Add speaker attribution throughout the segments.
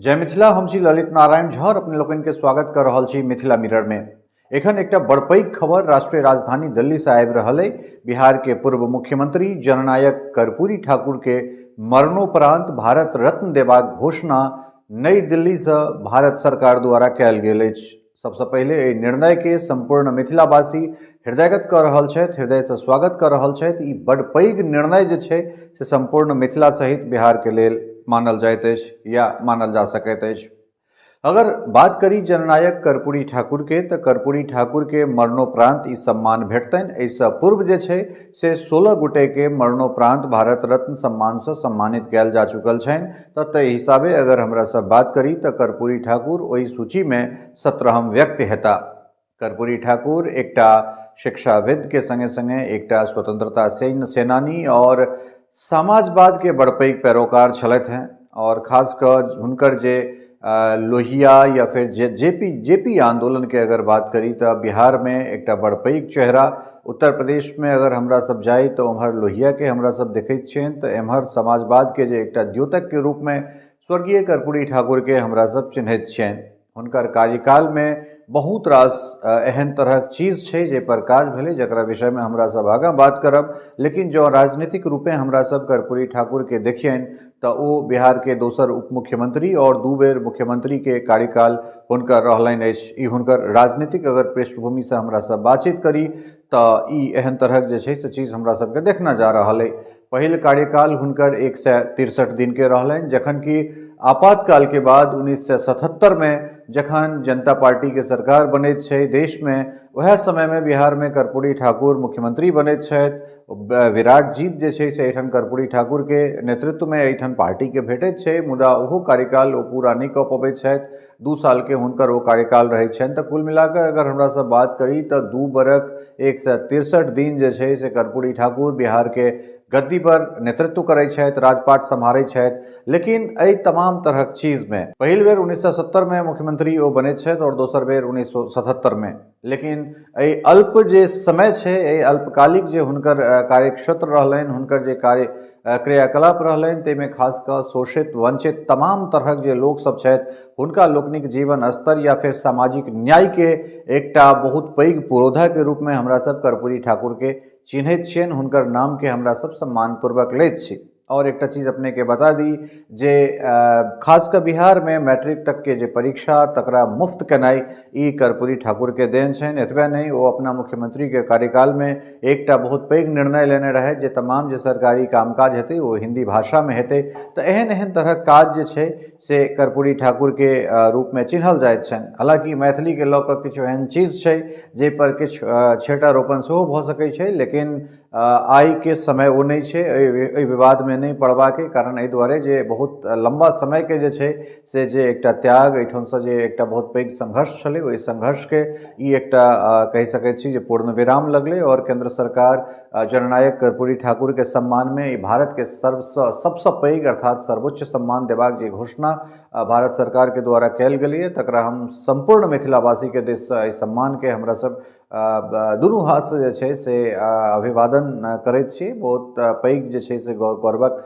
Speaker 1: जय मिथिला, हम छी ललित नारायण झा और अपने लोकनि के स्वागत कर रहल छी मिथिला मिरर में। एखन एकटा बड़ पैघ खबर राष्ट्रीय राजधानी दिल्ली से आबि रहल अइ। बिहार के पूर्व मुख्यमंत्री जननायक कर्पूरी ठाकुर के मरणोपरांत भारत रत्न देबाक घोषणा नई दिल्ली से भारत सरकार द्वारा कयल गेल अछि। सबसँ पहिले एहि निर्णय के संपूर्ण मिथिलावासी हृदयगत कऽ रहल छथि, हृदय से स्वागत कऽ रहल छथि। ई बड़ पैघ निर्णय जे छै से संपूर्ण मिथिला सहित बिहार के लेल मानल जाइत अछि या मानल जा सकैत अछि। अगर बात करी जननायक कर्पूरी ठाकुर के, तऽ कर्पूरी ठाकुर के मरणोपरांत ई सम्मान भेटतनि। एहिसँ पूर्व जे छै से 16 गोटे के मरणोपरांत भारत रत्न सम्मान से सम्मानित कयल जा चुकल छनि। तऽ ताहि हिसाबे अगर हमरा सब बात करी तऽ कर्पूरी ठाकुर ओहि सूची में 17हम व्यक्ति हेता। कर्पूरी ठाकुर एकटा शिक्षाविद के संगे संगे एकटा स्वतंत्रता सेनानी और समाजवाद के बड़ पैघ पैरोकार छलथि हैं और खास कऽ हुनकर जे लोहिया या फिर जे जेपी आंदोलन के अगर बात करी तऽ बिहार में एकटा बड़ पैघ चेहरा, उत्तर प्रदेश में अगर हमरा सब जाई तऽ उम्हर लोहिया के हमरा सब देखैत छियनि, तऽ एम्हर समाजवाद के जे एकटा द्योतक के रूप में स्वर्गीय कर्पूरी ठाकुर के हमरा सब चिन्हैत छियनि। हुनकर कार्यकाल में बहुत रास एहन तरहक चीज छै जाहि पर काज भेलै, जकरा विषय में हमरा सब आगाँ बात करब। लेकिन जँ राजनीतिक रूपे हमरा सब कर्पूरी ठाकुर के देखियनि तऽ ओ बिहार के दोसर उप मुख्यमंत्री और 2 बेर मुख्यमंत्री के कार्यकाल हुनकर रहलनि अछि। ई हुनकर राजनीतिक अगर पृष्ठभूमि से हमरा सब बातचीत करी तऽ ई एहन तरहक जे छै से चीज हमरा सबके देखना जा रहल अइ। पहिल कार्यकाल हुनकर 163 दिन के रहलनि, जखन कि आपातकाल के बाद 1977 में जखन जनता पार्टी के सरकार बनैत छै देश में, वएह समय में बिहार में कर्पूरी ठाकुर मुख्यमंत्री बनैत छथि। विराट जीत जे छै से एहिठाम कर्पूरी ठाकुर के नेतृत्व में एहिठाम पार्टी के भेटैत छै, मुदा ओहो कार्यकाल ओ पूरा नहि कऽ पबैत छथि। 2 साल के हुनकर ओ कार्यकाल रहै छनि। तऽ कुल मिलाकऽ अगर हमरा सब बात करी तऽ 2 बरख 163 दिन जे छै से कर्पूरी ठाकुर बिहार के गद्दी पर नेतृत्व करै छथि, राजपाट सम्हारै छथि। लेकिन एहि तमाम तरहक चीज में पहिल बेर 1970 में मुख्यमंत्री ओ बनैत छथि और दोसर बेर 1977 में। लेकिन एहि अल्प जे समय छै, एहि अल्पकालिक जे हुनकर कार्यक्षेत्र रहलनि, हुनकर जे कार्य क्रियाकलाप रहलनि, ताहिमे खास कऽ शोषित वंचित तमाम तरहक जे लोक सब छथि हुनका लोकनिक जीवन स्तर या फिर सामाजिक न्याय के एकटा बहुत पैघ पुरोधा के रूप में हमरा सब कर्पूरी ठाकुर के चिन्हैत छियनि, हुनकर नाम के हमरा सब सम्मानपूर्वक लैत छी। और एकटा चीज अपने के बता दी जे खास कऽ बिहार में मैट्रिक तक के जे परीक्षा तकरा मुफ्त केनाइ ई कर्पूरी ठाकुर के देन छनि। एतबे नहि, ओ अपना मुख्यमंत्री के कार्यकाल में एकटा बहुत पैघ निर्णय लेने रहै जे तमाम जे सरकारी कामकाज हेतै ओ हिंदी भाषा में हेतै। तऽ एहन एहन तरहक काज जे छै से कर्पूरी ठाकुर के रूप में चिन्हल जाइत छनि। हालांकि मैथिली के लऽ कऽ किछु एहन चीज छै जाहि पर किछु छेटारोपण सेहो भऽ सकै छै, लेकिन आइ के समय ओ नहि छै एहि विवादमे नहि पड़बाके कारण, एहि दुआरे जे बहुत लम्बा समयके जे छै से जे एकटा त्याग एहिठामसँ जे एकटा बहुत पैघ संघर्ष छलै, ओहि संघर्षके ई एकटा कहि सकै छी जे पूर्ण विराम लगलै और केंद्र सरकार जननायक कर्पूरी ठाकुरके सम्मानमे ई भारतके सर्वसँ सबसँ पैघ अर्थात सर्वोच्च सम्मान देबाक जे घोषणा भारत सरकारके द्वारा कयल गेलैए तकरा हम सम्पूर्ण मिथिलावासीके दिससँ एहि सम्मानके हमरा सब दुनू हाथसँ जे छै से अभिवादन करैत छी। बहुत पैघ जे छै से गौरवक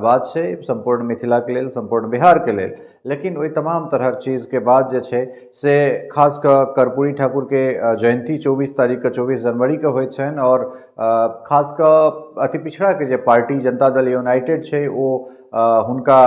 Speaker 1: बात छै सम्पूर्ण मिथिलाके लेल, सम्पूर्ण बिहारके लेल। लेकिन ओहि तमाम तरहक चीजके बाद जे छै से खास कऽ कर्पूरी ठाकुरके जयन्ती 24 तारीखके 24 जनवरीके होइत छनि और खास कऽ अति पिछड़ाके जे पार्टी जनता दल यूनाइटेड छै ओ हुनका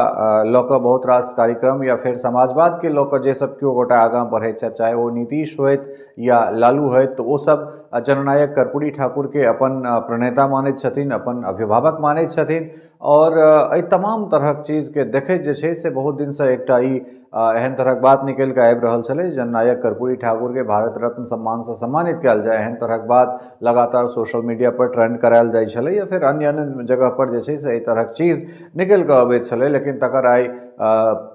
Speaker 1: लऽ कऽ बहुत रास कार्यक्रम या फेर समाजवादके लऽ कऽ जे सब केओ गोटा आगाँ बढ़ैत छथि, चाहे ओ नीतीश होथि या लालू होथि, तऽ ओ सब जननायक कर्पूरी ठाकुरके अपन प्रणेता मानैत छथिन, अपन अभिभावक मानैत छथिन। और एहि तमाम तरहक चीजके देखैत जे छै से बहुत दिनसँ एकटा ई एहन तरहक बात निकलि कऽ आबि रहल छलै जननायक कर्पूरी ठाकुरके भारत रत्न सम्मानसँ सम्मानित कयल जाय। एहन तरहक बात लगातार सोशल मीडिया पर ट्रेंड करायल जाइ छलै या फेर अन्य अन्य जगह पर जे छै से एहि तरहक चीज निकलि कऽ अबैत छलै। लेकिन तकर आइ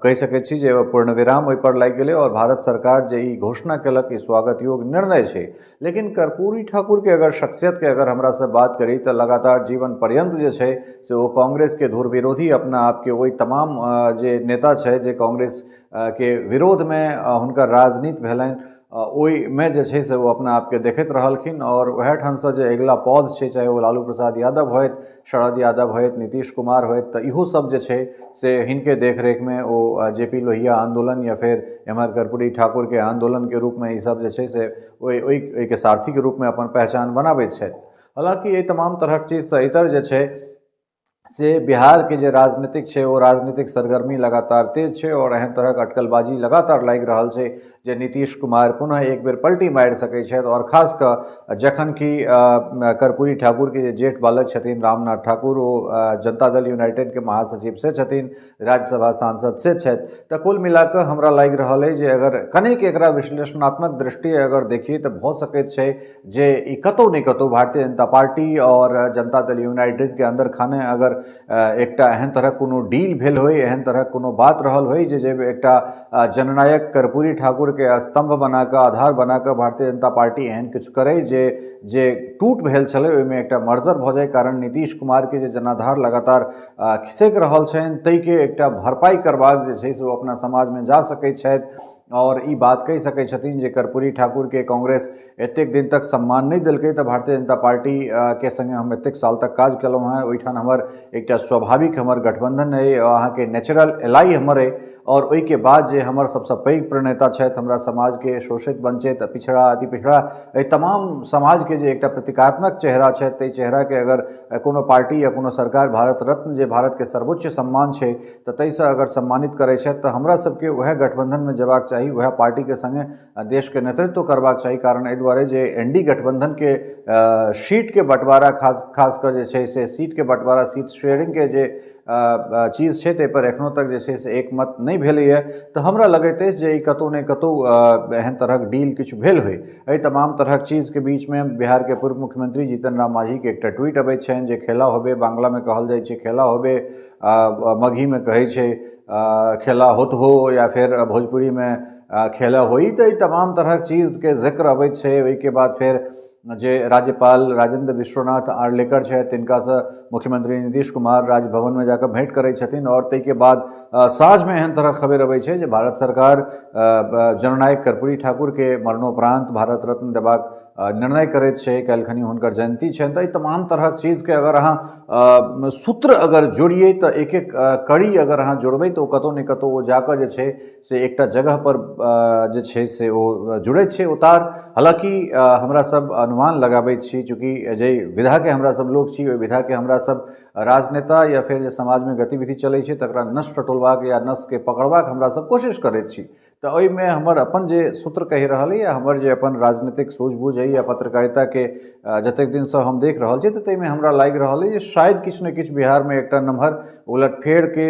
Speaker 1: कहि सकै छी जे पूर्ण विराम ओहिपर लागि गेलै और भारत सरकार जे ई घोषणा केलक ई स्वागत योग्य निर्णय छै। लेकिन कर्पूरी ठाकुरके अगर शख्सियतके अगर हमरा से बात करी तऽ लगातार जीवन पर्यंत जे छै से ओ कांग्रेसके धुर विरोधी अपना आपके ओहि तमाम जे नेता छै जे कांग्रेस के विरोधमे हुनकर राजनीति भेलनि ओहिमे जे छै से ओ अपना आपके देखैत रहलखिन आओर वएह ठामसँ जे अगिला पौध छै, चाहे ओ लालू प्रसाद यादव होथि, शरद यादव होथि, नीतीश कुमार होथि, तऽ इहो सब जे छै से हिनके देखरेखमे ओ जे पी लोहिया आन्दोलन या फेर एम्हर कर्पूरी ठाकुरके आन्दोलनके रूपमे ई सब जे छै से ओहिके सारथीके रूपमे अपन पहचान बनाबैत छथि। हालाँकि एहि तमाम तरहक चीजसँ इतर जे छै से बिहारके जे राजनीतिक छै ओ राजनीतिक सरगर्मी लगातार तेज छै आओर एहन तरहक अटकलबाजी लगातार लागि रहल छै जे नीतीश कुमार पुनः एक बेर पलटी मारि सकै छथि। आओर खास कऽ जखन कि कर्पूरी ठाकुरके जे जेठ बालक छथिन रामनाथ ठाकुर, ओ जनता दल यूनाइटेडके महासचिव से छथिन, राज्यसभा सांसद से छथि। तऽ कुल मिलाकऽ हमरा लागि रहल अइ जे अगर कनिक एकरा विश्लेषणात्मक दृष्टि अगर देखिए तऽ भऽ सकैत छै जे ई कतहु ने कतहु भारतीय जनता पार्टी आओर जनता दल यूनाइटेडके अन्दर खाने अगर एकटा एहन तरहक कोनो डील भेल होइ, एहन तरहक कोनो बात रहल होइ जे एकटा जननायक कर्पूरी ठाकुरके स्तम्भ बनाकऽ, आधार बनाकऽ भारतीय जनता पार्टी एहन किछु करै जे जे टूट भेल छलै ओहिमे एकटा मर्जर भऽ जाय, कारण नीतीश कुमारके जे जनाधार लगातार खिसकि रहल छनि ताहिके एकटा भरपाइ करबाक जे छै से ओ अपना समाजमे जा सकै छथि आओर ई बात कहि सकै छथिन जे कर्पूरी ठाकुरके कांग्रेस एतेक दिन तक सम्मान नहि देलकै तऽ भारतीय जनता पार्टी के सङ्गे हम एतेक साल तक काज केलहुँ हेँ, ओहिठाम हमर एकटा स्वाभाविक हमर गठबन्धन अइ, अहाँके नेचुरल एलाइ हमर अइ। आओर ओहिके बाद जे हमर सबसँ पैघ प्रणेता छथि, हमरा समाजके शोषित, वञ्चित, पिछड़ा, अति पिछड़ा एहि तमाम समाजके जे एकटा प्रतीकात्मक चेहरा छथि, ताहि चेहराके अगर कोनो पार्टी या कोनो सरकार भारत रत्न जे भारतके सर्वोच्च सम्मान छै तऽ ताहिसँ अगर सम्मानित करै छथि तऽ हमरा सबके वएह गठबन्धनमे जेबाक चाही, वएह पार्टीके सङ्गे देशके नेतृत्व करबाक चाही। कारण एहि दुआरे जे एन डी गठबन्धनके सीटके बँटवारा, खास कऽ जे छै से सीटके बँटवारा, सीट शेयरिंगके जे चीज छै ताहिपर एखनो तक जे छै से एकमत नहि भेलैए। तऽ हमरा लगैत अछि जे ई कतहु ने कतहु एहन तरहक डील किछु भेल होइ। एहि तमाम तरहक चीजके बीचमे बिहारके पूर्व मुख्यमंत्री जीतन राम मांझीके एकटा ट्वीट अबैत छनि जे खेला होबे, बांग्लामे कहल जाइ छै खेला होबे, मगहीमे कहै छै खेला होत हो या फेर भोजपुरीमे खेला होई। तऽ एहि तमाम तरहक चीजके जिक्र अबैत छै। ओहिके बाद फेर जे राज्यपाल राजेंद्र विश्वनाथ आर्लेकर छथि तिनकासँ मुख्यमंत्री नीतीश कुमार राजभवनमे जाकऽ भेँट करै छथिन आओर ताहिके बाद साँझमे एहन तरहक खबरि अबै छै जे भारत सरकार जननायक कर्पूरी ठाकुरके मरणोपरान्त भारत रत्न देबाक निर्णय करैत छै। काल्हिखनी हुनकर जयन्ती छनि। तऽ एहि तमाम तरहक चीजके अगर अहाँ सूत्र अगर जोड़ियै तऽ एक एक कड़ी अगर अहाँ जोड़बै तऽ ओ कतहु ने कतहु ओ जाकऽ जे छै से एकटा जगहपर जे छै से ओ जुड़ैत छै उतार। हालाँकि हमरा सब अनुमान लगाबै छी, चूँकि जाहि विधाके हमरा सब लोक छी ओहि विधाके हमरा सब राजनेता या फेर जे समाजमे गतिविधि चलै छै तकरा नस टटोलबाक या नसके पकड़बाक हमरा सब कोशिश करैत छी। तऽ ओहिमे हमर अपन जे सूत्र कहि रहल अइ या हमर जे अपन राजनीतिक सूझबूझ अइ या पत्रकारिताके जतेक दिनसँ हम देख रहल छी तऽ ताहिमे हमरा लागि रहल अइ जे शायद किछु ने किछु बिहारमे एकटा नमहर उलटफेरके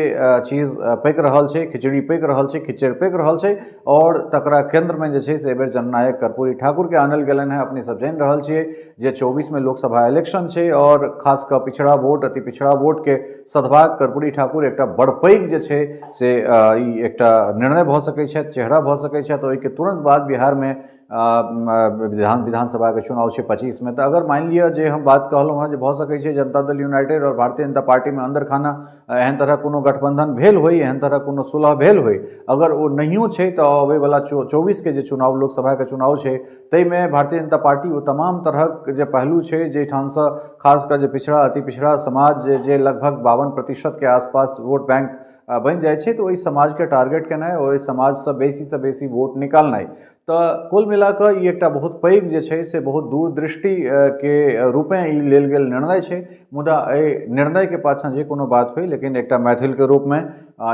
Speaker 1: चीज पकि रहल छै, खिचड़ी पकि रहल छै, खिच्चड़ि पकि रहल छै आओर तकरा केन्द्रमे जे छै से एहिबेर जननायक कर्पूरी ठाकुरके आनल गेलनि हेँ। अपने सब जानि रहल छियै जे 24मे लोकसभा इलेक्शन छै आओर खास कऽ पिछड़ा वोट, अति पिछड़ा वोटके सधबाक कर्पूरी ठाकुर एकटा बड़ पैघ जे छै से ई एकटा निर्णय भऽ सकै छथि, चेहरा भऽ सकै छथि। ओहिके तुरन्त बाद बिहारमे विधानसभाके चुनाव छै 25मे। तऽ अगर मानि लिअ जे हम बात कहलहुँ हेँ जे भऽ सकै छै जनता दल यूनाइटेड आओर भारतीय जनता पार्टीमे अन्दर खाना एहन तरहक कोनो गठबन्धन भेल होइ, एहन तरहक कोनो सुलह भेल होइ, अगर ओ नहियो छै तऽ अबैवला 24के जे चुनाव लोकसभाके चुनाव छै ताहिमे भारतीय जनता पार्टी ओ तमाम तरहक जे पहलू छै जाहिठामसँ खास कऽ जे पिछड़ा, अति पिछड़ा समाज जे लगभग 52%के आसपास वोट बैंक बनि जाइ छै तऽ ओहि समाजके टारगेट केनाइ, ओहि समाजसँ बेसीसँ बेसी वोट निकालनाइ, तऽ कुल मिलाकऽ ई एकटा बहुत पैघ जे छै से बहुत दूरदृष्टिके रूपेँ ई लेल गेल निर्णय छै। मुदा एहि निर्णयके पाछाँ जे कोनो बात होइ, लेकिन एकटा मैथिलके रूपमे,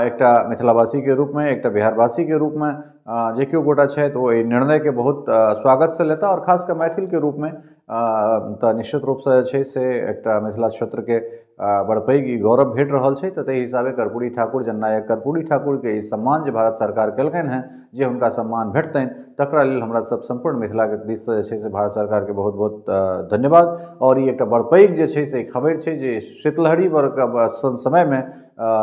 Speaker 1: एकटा मिथिलावासीके रूपमे, एकटा बिहारवासीके रूपमे जे केओ गोटा छथि ओ एहि निर्णयके बहुत स्वागतसँ लेता आओर खास कऽ मैथिलके रूपमे तऽ निश्चित रूपसँ जे छै से एकटा मिथिला क्षेत्रके बड़ पैघ ई गौरव भेट रहल छै। तऽ ताहि हिसाबे कर्पूरी ठाकुर, जननायक कर्पूरी ठाकुरके ई सम्मान जे भारत सरकार केलकनि हेँ, जे हुनका सम्मान भेटतनि, तकरा लेल हमरा सब सम्पूर्ण मिथिलाके दिससँ जे छै से भारत सरकारके बहुत बहुत धन्यवाद। आओर ई एकटा बड़ पैघ जे छै से खबरि छै जे शीतलहरी वर्ग समयमे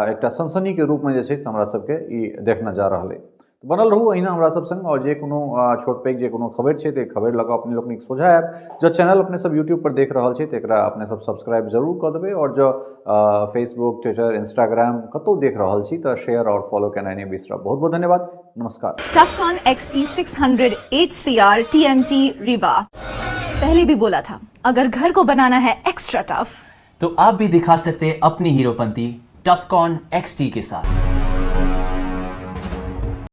Speaker 1: एकटा सनसनीके रूपमे जे छै से हमरा सबके ई देखना जा रहल अइ। बनल रहू अहिना हमरा सब संग आओर जे कोनो छोट पैघ जे कोनो खबरि छै तऽ खबरि लऽ कऽ अपने लोकनिक सोझा आयब। जँ चैनल अपने सब यूट्यूब पर देख रहल छी तऽ एकरा अपने सब सब्सक्राइब जरूर कऽ देबै आओर जँ फेसबुक, ट्विटर, इंस्टाग्राम कतहु देख रहल छी तऽ शेयर आओर फॉलो केनाइ नहि बिसरब। बहुत बहुत धन्यवाद, नमस्कार।
Speaker 2: Tufcon XT600 HCR TMT Rewa। पहले भी बोला था, अगर घर को बनाना है एक्स्ट्रा टफ
Speaker 3: तो आप भी दिखा सकते हैं अपनी हीरोपंती टफकॉन XT के साथ।